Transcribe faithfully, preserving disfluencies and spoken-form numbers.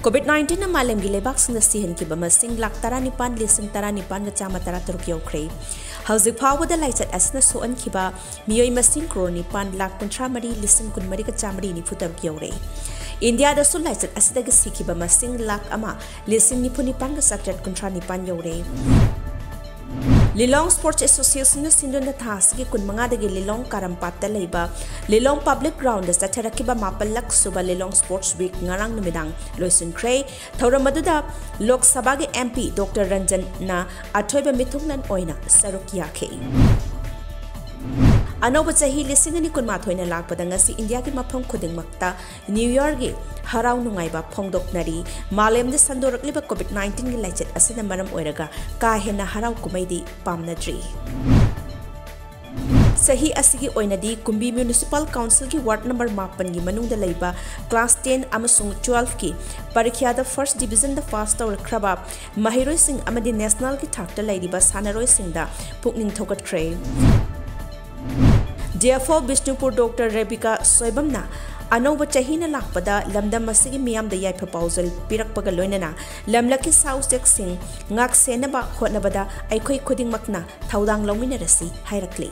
COVID nineteen ꯅ ꯃꯥꯂꯦꯝꯒꯤ ꯂꯩꯕꯥꯛꯁꯤꯡꯗ ꯁꯤꯍꯟꯈꯤꯕ ꯃꯁꯤꯡ ꯂꯥꯈ ꯇꯔꯥꯅꯤꯄꯥꯟ ꯂꯤꯁꯤꯡ ꯇꯔꯥꯅꯤꯄꯥꯟꯒ ꯆꯥꯝꯃ ꯇꯔꯥꯇꯔꯨꯛ ꯌꯧꯈ꯭ꯔꯦ꯫ ꯍꯧꯖꯤꯛ ꯐꯥꯎꯕꯗ ꯂꯥꯏꯆꯠ ꯑꯁꯤꯅ ꯁꯣꯛꯍꯟꯈꯤꯕ ꯃꯤꯑꯣꯏ ꯃꯁꯤꯡ ꯀ꯭ꯔꯣꯔ ꯅꯤꯄꯥꯟ ꯂꯥꯈ ꯀꯨꯟꯊ꯭ꯔꯥ ꯃꯔꯤ ꯂꯤꯁꯤꯡ ꯀꯨꯟꯃꯔꯤꯒ ꯆꯥꯝꯃꯔꯤ ꯅꯤꯐꯨ ꯇꯔꯨꯛ ꯌꯧꯔꯦ꯫ ꯏꯟꯗꯤꯌꯥꯗꯁꯨ ꯂꯥꯏꯆꯠ ꯑꯁꯤꯗꯒꯤ ꯁꯤꯈꯤꯕ ꯃꯁꯤꯡ ꯂꯥꯈ ꯑꯃ ꯂꯤꯁꯤꯡ ꯅꯤꯐꯨ ꯅꯤꯄꯥꯟꯒ ꯆꯥꯇ꯭ꯔꯦꯠ ꯀꯨꯟꯊ꯭ꯔꯥ ꯅꯤꯄꯥꯟ ꯌꯧꯔꯦ꯫ ꯂꯤꯂꯣꯡ Sports Association ꯅ ꯁꯤꯟꯗꯨꯅ ꯊꯥ ꯑꯁꯤꯒꯤ ꯀꯨꯟꯃꯉꯥꯗꯒꯤ ꯂꯤꯂꯣꯡ ꯀꯥꯔꯝꯄꯥꯠꯇ ꯂꯩꯕ ꯂꯤꯂꯣꯡ Public Ground ꯗ ꯆꯠꯊꯔꯛꯈꯤꯕ ꯃꯥꯄꯜꯂꯛ ꯁꯨꯕ ꯂꯤꯂꯣꯡ Sports Week ꯉꯔꯥꯡ ꯅꯨꯃꯤꯗꯥꯡ ꯂꯣꯏꯁꯤꯟꯈ꯭ꯔꯦ꯫ ꯊꯧꯔꯝ ꯑꯗꯨꯗ ꯂꯣꯛ ꯁꯚꯥꯒꯤ MP Doctor ꯔꯟꯖꯟꯅ ꯑꯊꯣꯏꯕ ꯃꯤꯊꯨꯡꯂꯦꯟ ꯑꯣꯏꯅ ꯁꯔꯨꯛ ꯌꯥꯈꯤ꯫ ꯑꯅꯧꯕ ꯆꯍꯤ ꯂꯤꯁꯤꯡ ꯑꯅꯤ ꯀꯨꯟꯃꯥꯊꯣꯏꯅ ꯂꯥꯛꯄꯗ ꯉꯁꯤ ꯏꯟꯗꯤꯌꯥꯒꯤ ꯃꯐꯝ ꯈꯨꯗꯤꯡꯃꯛꯇ New Year ꯒꯤ ꯍꯔꯥꯎ ꯅꯨꯡꯉꯥꯏꯕ ꯐꯣꯡꯗꯣꯛꯅꯔꯤ꯫ ꯃꯥꯂꯦꯝꯗ ꯁꯟꯗꯣꯔꯛꯂꯤꯕ COVID nineteen ꯒꯤ ꯂꯥꯏꯆꯠ ꯑꯁꯤꯅ ꯃꯔꯝ ꯑꯣꯏꯔꯒ ꯀꯥ ꯍꯦꯟꯅ ꯍꯔꯥꯎ ꯀꯨꯝꯍꯩꯗꯤ ꯄꯥꯝꯅꯗ꯭ꯔꯤ꯫ ꯆꯍꯤ ꯑꯁꯤꯒꯤ ꯑꯣꯏꯅꯗꯤ ꯀꯨꯝꯕꯤ Municipal Council ꯒꯤ ward number ꯃꯥꯄꯟꯒꯤ ꯃꯅꯨꯡꯗ ꯂꯩꯕ class ten ꯑꯃꯁꯨꯡ twelve ꯀꯤ ꯄꯔꯤꯈ꯭ꯌꯥꯗ first division ꯗ pass ꯇꯧꯔꯛꯈ꯭ꯔꯕ ꯃꯍꯩꯔꯣꯏꯁꯤꯡ ꯑꯃꯗꯤ national ꯒꯤ ꯊꯥꯛꯇ ꯂꯩꯔꯤꯕ ꯁꯥꯟꯅꯔꯣꯏꯁꯤꯡꯗ ꯄꯨꯛꯅꯤꯡ ꯊꯧꯒꯠꯈ꯭ꯔꯦ꯫ D F O Bishnupur Doctor Rebika ꯁꯣꯏꯕꯝꯅ ꯑꯅꯧꯕ ꯆꯍꯤꯅ ꯂꯥꯛꯄꯗ ꯂꯝꯗꯝ ꯑꯁꯤꯒꯤ ꯃꯤꯌꯥꯝꯗ ꯌꯥꯏꯐ ꯄꯥꯎꯖꯦꯜ ꯄꯤꯔꯛꯄꯒ ꯂꯣꯏꯅꯅ ꯂꯝꯂꯛꯀꯤ ꯁꯥ ꯎꯆꯦꯛꯁꯤꯡ ꯉꯥꯛ ꯁꯦꯟꯅꯕ ꯍꯣꯠꯅꯕꯗ ꯑꯩꯈꯣꯏ ꯈꯨꯗꯤꯡꯃꯛꯅ ꯊꯧꯗꯥꯡ ꯂꯧꯃꯤꯟꯅꯔꯁꯤ ꯍꯥꯏꯔꯛꯂꯤ꯫